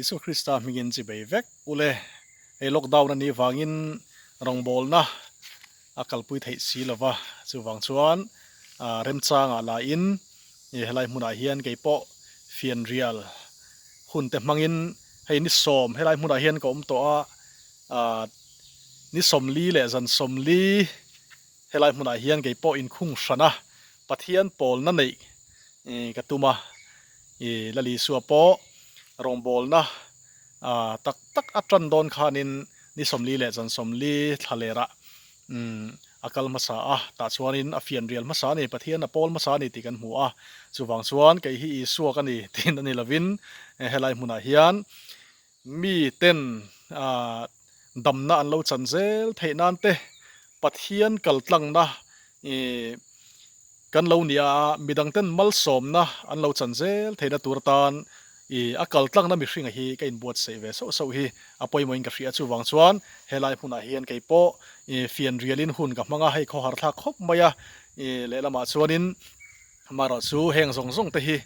Isua Krista hmingin chi bei vek ule. Hei lockdown a nih vangin rawngbawlna a kalpui theih si lova, chuvang chuan remchangah lahin helai hmunah hian kei pawh fianrial hun te hmangin hei ni sawm helai hmunah hian ka awm tawh a, ni sawmli leh zan sawmli Helai hmunah hian kei pawh inkhung hran a, Pathian pawlna neih ka tum a, i Lal Isua pawh rawngbawlna tak tak a tan dawn khanin ni 40 leh zan 40 thla lerah a kal hmasa a, tah chuanin a fian rial hmasa a ni, Pathian a pawl hmasa a ni tih kan hmu a, chuvang chuan kei hi Isua ka ni tiin a ni lovin helai hmunah hian Mi ten damna an lo chan zel theih nan te Pathian kaltlangna kan lo nia a, midang ten malsawmna an lo chan zel theihna tur atan a kaltlangna mihringa hi ka inbuatsaih ve sauh sauh hi a pawimawhin ka hria. Chuvang chuan helai hmunah hian kei pawh fianrialin hun ka hmang a, hei khawhar thlak khawp mai a, lehlamah chuanin amaherawhchu heng zawng zawng te hi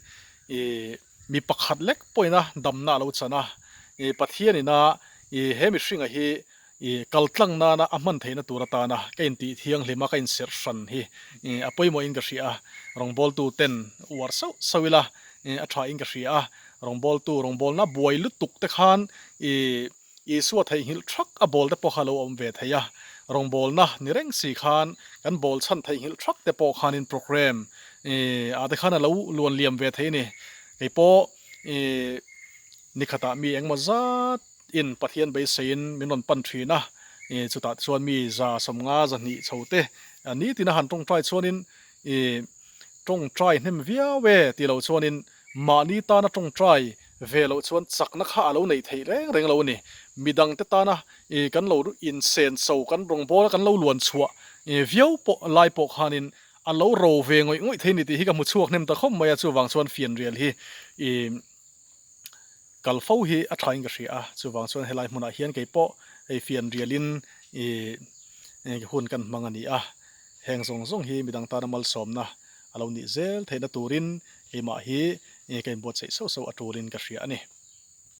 Mi pakhat lek pawhin a damna a lo chan a, i Pathian ina i he mihringa hi i kaltlang nana a hman theihna tur atana ka intih thianghlim a, ka inserh hran hi i a pawimawhin ka hria a, rawngbawltu ten uar sauh sauh ila i a thain ka hria a, rawngbawltu rawngbawlna buai lutuk te khan i Isua theihnghilh thak a bawl te pawh kha a lo awm ve thei a, rawngbawlna ni reng si khan kan bawl chhan theihnghilh thak te pawh khanin program ah te khan a lo luan liam ve thei a ni. Kei pawh nikhatah mi engmaw zat in Pathian beiseiin min rawn pan thin a, chutah chuan mi 150 200 chho te nitin a han tawngtai chuanin tawngtai hnem viau e tih loh chuanin mahni tana tawngtai ve loh chuan chakna kha a lo neih theih reng reng lo a ni. Midangte tana kan lo insenso, kan rawngbawla kan lo luan chhuah viau pawh lai pawh khanin a lo ro ve ngawih ngawih thei a ni tih hi ka hmu chhuak hnem ta khawp mai a, chuvang chuan fianrial hi kal fo hi a thain ka hria a, chuvang chuan helai hmunah hian kei pawh hei fianrialin hun kan hmang a ni a, heng zawng zawng hi midang tana malsawmna a lo nih zel theihna turin keimah hi ka inbuatsaih sauh sauh a tulin ka hria a ni.